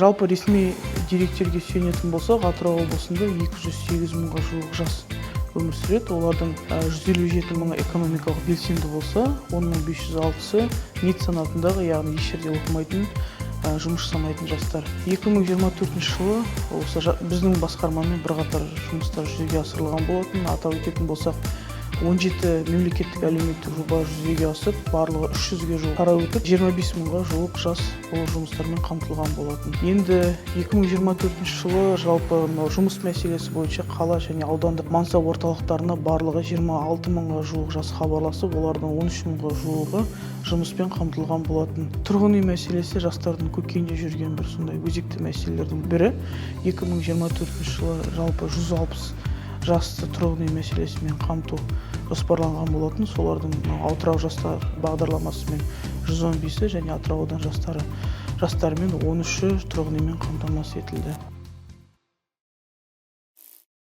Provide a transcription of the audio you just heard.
Жалпы, ресми деректерге сүйенетін болсақ, Атырау облысында 208 мыңға жуық жас өмір сүреді. Олардың 157 мыңы экономикалық белсенді болса, 10 506-сы NEET санатындағы, яғни еш жерде оқымайтын, жұмыс жасамайтын жастар. 2024 жылы осы біздің басқармамен бірқатар жұмыстар жүзеге асырылған болатын. Атап өтетін болсақ, 17 мемлекеттік әлеуметтік жоба жүзеге асып, барлығы 300-ге жуық шара өтіп, 25 мыңға жуық жас бұл жұмыстармен қамтылған болатын. Енді 2024 жылы жалпы мынау жұмыс мәселесі бойынша қала және аудандық мансап орталықтарына барлығы 26 мыңға жуық жас хабарласып, олардың 13 мыңға жуығы жұмыспен қамтылған болатын. Тұрғын үй мәселесі жастардың көкейінде жүрген бір сондай өзекті мәселелердің бірі. 2024 жылы жалпы 160 жасты тұрғын үй мәселесімен қамту жоспарланған болатын. Солардың мынау «Атырау жастар» бағдарламасымен 115-і және Атырау аудан жастарымен 13-і тұрғын үймен қамтамасыз етілді.